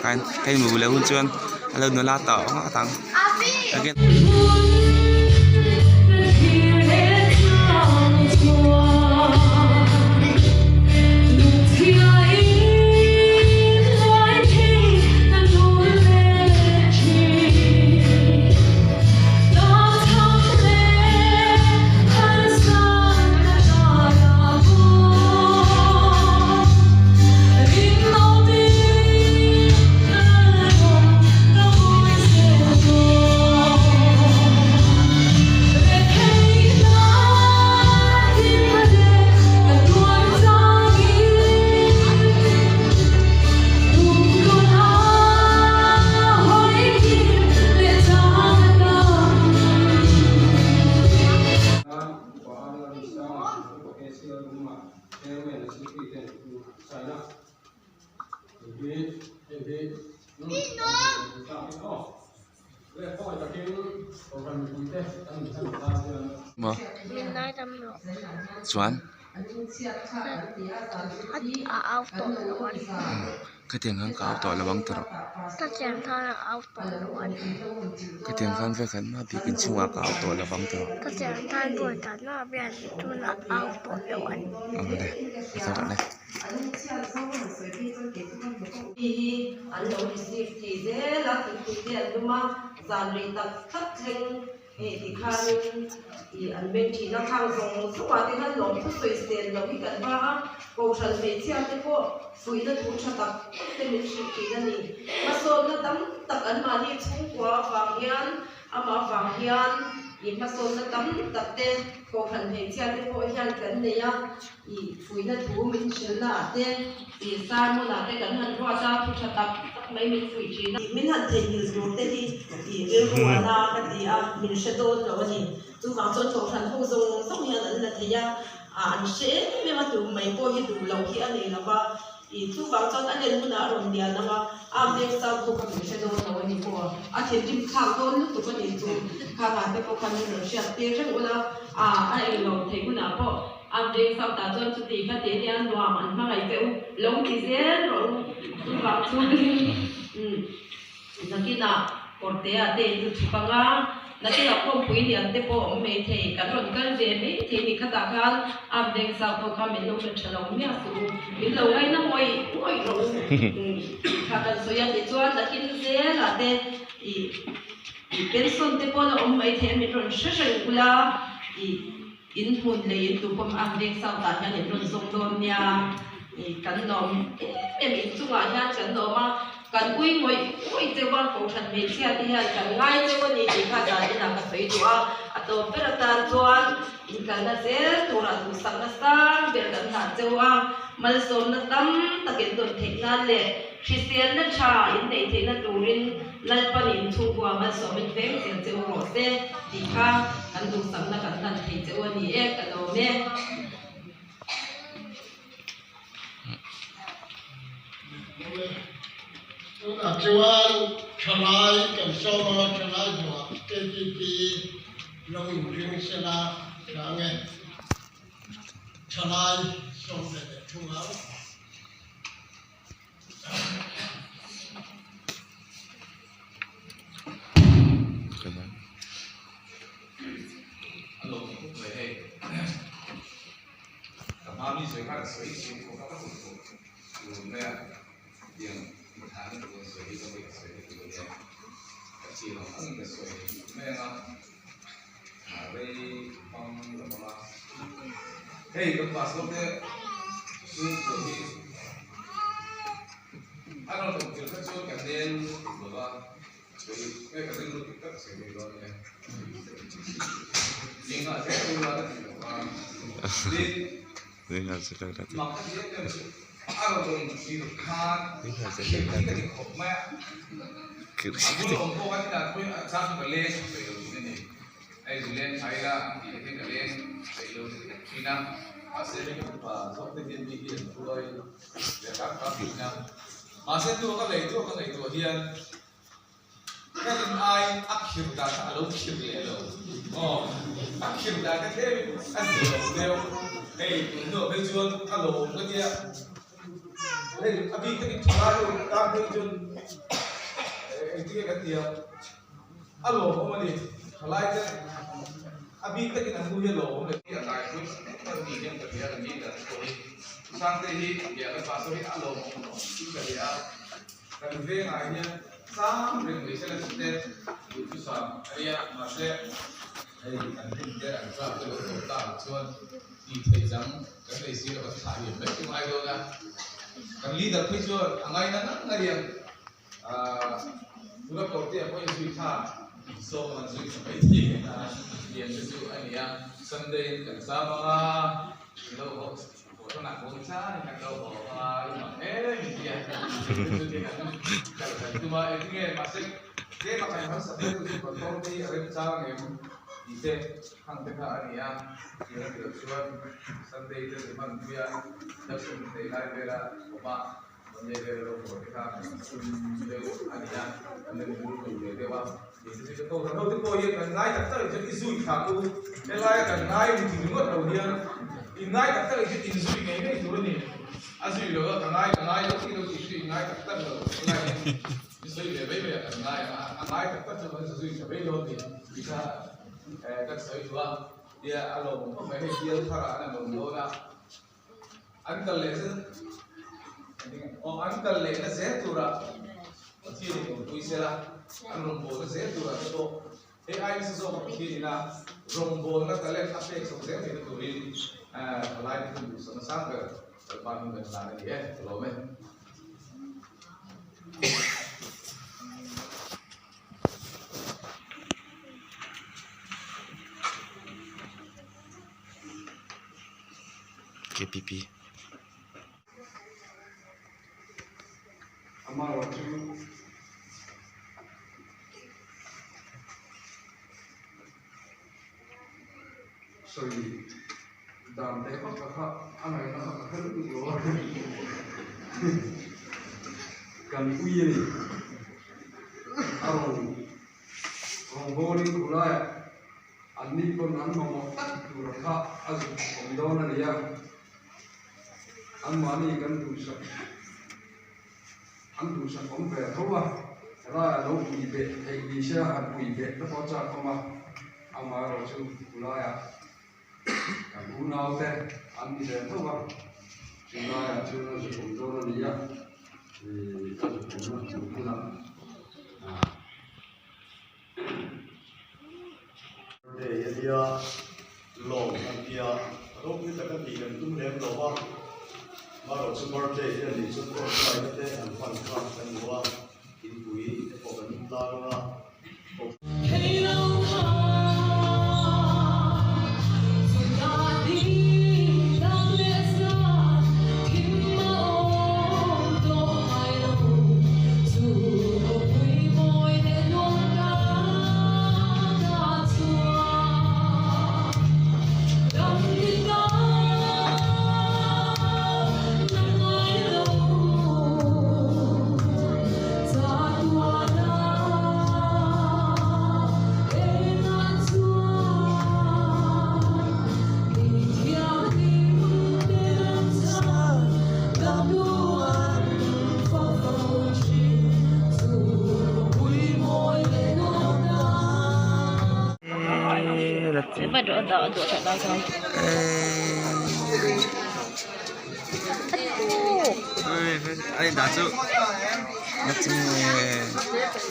Ka inbu leh hun chuan a lo nula tawh ngawt ang. Chuan A au tawh lo a ni. Khatiang khan ka au tawh lo ang tawrh. Khatiang khan a au tawh lo a ni. Khatiang khan vek an mah bik inchhungah ka au tawh lo ang tawrh. Khatiang khan vawi tan mah bian tuna au tawh lo a ni. Awle ka tawrh le. Hi hi an lo receive thei zel a, thingpui te an lum a, zan rei tak tak thleng hei ti khanin ih an men thin a, khang zawng zawng ah te khan lawmthu sawi sel loh hi kan hma a, kohhran hmeichhia te pawh fuihna thu tha tak tak te min hrilh thin a ni. Hmasawnna tam tak anmahni chhungkua avang hian Amah avang hian ih hmasawnna tam tak te kohhran hmeichhia te pawh hian kan nei a, ih fuihna thu min hrilhna ah te, ih sermon ah te kan han ruat a, thu tha tak tak mai min fuih thin a. Min han theihnghilh tur te hi ih rilru a na ka ti a, min hre dawn lo a ni. Chuvang chuan kohhran ho zawng zawng hian an la thei a, an hre em em a, tu mai pawh hi duh loh hi a nei lo va. I chuvang chuan a len hunah a rawn lian ang a, a veng chau bawk a min hre dawn lo a ni pawh a, a thinrim thlak dawn lutuk a ni chu khangah te pawh khan min rawn hriat tir reng ula, a a eng lo theih hunah pawh a veng chau tah chuan chuti kha tih ania nuam an hmangaih che u lo ti zel rawh u, chuvang chuan umm. Nakinah kawrtea te in chu chhuk ang a, nakinah khawmpui lian te pawh awm mai thei, kan rawn kal ve mai thei ni khatah khan a veng zau pawh kha min lo hre tha lo miah suh u, min lo ngaina ngawih ngawih rawh u kha kan sawi a tichuan nakin zelah te ih ih pension te pawh la awm mai thei a min rawn hre reng ula ih in hmun leh in tupawm ang veng zau tah hian in rawn zawng dawn nia ih kan lawm em em inchungah hian kan lawm a. Kan ui ngawih ngawih cheu a, Kohhran hmeichhia te hian kan ngai cheu a ni tih kha zan inah ka sawi duh a, a tawp ber atan chuan inkalna zel turah duhsakna sang ber kan hlah cheu a, malsawmna tam tak in tawn theih nan leh hriselna tha in neih theihna turin Lalpan inchhungkua malsawmin veng zel cheu rawh se tih kha kan duhsakna kan hlan thei cheu a ni e, ka lawm e. Tunah chuan thalai kan sawm anga thalai buah KTP lo inring sela tha nge thalai sawm ve leh thung ang. Ka hma mi sawi kha ka sawi suh pawh kha ka hmu suh tun mai a tiang inthahna tur an sawi hi ka hmui ka sawi na tur ania ka chin ang angin ka sawi mai anga rei hmang lo ang a hei kan pastor te chhungkua hi an rawn awm tir kha chuan ka nel lo va sawi nge ka rilru dik tak sawi mai dawn ania zingah zel ula ka tih loh a tin mak ka ti em em chu a rawn rawn thlir khan a khirh hi ka ti khawp mai a a bul awm pawh kan inah pawhin a chang chu ka leng peih lo thin a ni hei zu leng thai ila an tih te hian ka leng peih lo thin a mahse mipa zawk te hian mi hi an hruai leh rak rak thin a mahse tu ka ngaihtuah ka ngaihtuah hian Ka rin aiin a khirh dan kha a lo khirh leh lo. Aw, a khirh dan kha tlemin a zir lo deuh. Hei, tun hnuah phei chuan a lawm ka tia. Hei a bik takin thalai ho tan phei chuan engtin nge kan ti ang a lawmawm a ni thalai te a bik takin an nu hi a lawmawm leh a tlai chu a ni hian ka hria kan ni ta te pawh hi Sangte hi bia kan pastor hi a lawmawm in ka hria a kan vengah hian sang reng mai sela tih te duhthusam a nia mahse hei an hun te an zat te lo tawp ta ang chuan tih theih dang kan nei si lo kan thlah liam mai chu ngai dawn a kan leader phei chuan a ngaina ngang a riang ahh tuna kawrte ah pawhin zui tha sawm an zui tha mai thei a lian te chu a ni a Sunday in kan zam anga lo haw haw hranah haw chang in kan lo haw anga i mak em in tia chu te kan kal kan tum a engtinge mahse tlema kan harsat deuh chu motor te hi a remchang em tih te Khang te kha a ni a, tih a tirh chuan Sunday te chu hman pui a, Jackson nei lai vela awm a, Monday vela lo haw te kha sum deuh a ni a, kan la rilru lo ve deuh a, tih te chu ka kohhran ho te pawh hian kan ngai tak tak in chuan i zui thla u, helaia kan ngai ni ti ringawt lo hian in ngai tak tak in chuan in zui ngei ngei tur a ni, a zui lo a ka ngai ka ngai lo tih lo tih chu in ngai tak tak lo, helai hian i sawi ve mai mai a kan ngai ang a, a ngai tak tak chu kan zui thla mai lo a ni tih kha. Kan sawi duh a, tia a lawm khawp mai hei bial tharah an awm dawn a, an kal leh zel aw an kal leh na zel turah Pathian in awmpui sela, an rawngbawlna zel turah te pawh hei ai nasa zawk a Pathian ina rawngbawlna talent a pek chho zel theihna turin thalai te hun duhsakna sang ber Lalpa hming kan hlan a ni e, ka lawm e. KPP. Amaherawhchu sawi dan teh vak a kha a ngaihna kha ka hre lutuk lo a kan ui a ni a rawn rawngbawlin khulaiah an ni pawn an mamawh tak tur a kha a zuk awm dawn a ni a anmahni kan duhsak An duhsak awm ve tho a, helaiah lo pui beh theih ni se a han pui beh te pawh chak awm a, amaherawhchu khulaiah kan unaute an ni ve tho a, chulaiah chuan a zuk awm dawn a ni a, ih a zuk awmna tur hmunah ah. Birthday a nia, lawm an tia, ropui taka tih kan tum lem lo va, marawh chu birthday hi a nih chuan tawngtaina te an hman kha kan hmu a, inpui te pawh kan tlang anga.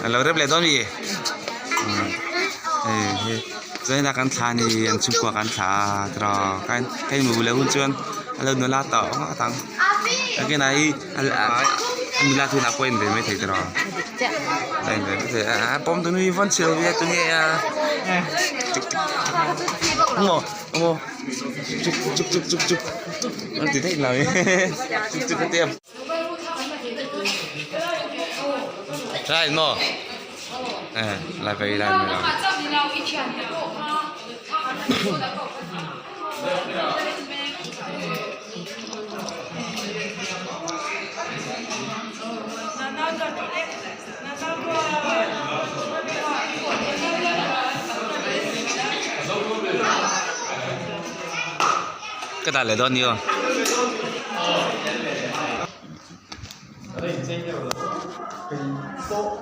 Alo rep leh dawn mi chuan hetah kan thla a ni an chhungkua kan thla a tiraw ka inhmu leh hun chuan a lo nula tawh ngawt ang nakinah hi a nula thunah pawh a inve maithei tiraw a inve maithei a pawm tu nu hi vawn chhelo ve a tunge a maw maw chuk chuk chuk chuk chuk an ti daih lo chuk chuk a tia. Lai maw eh lai ve lai mai lo. Ka dah leh dawn ni aw. Peih tawh.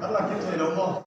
An la kim thei lo maw?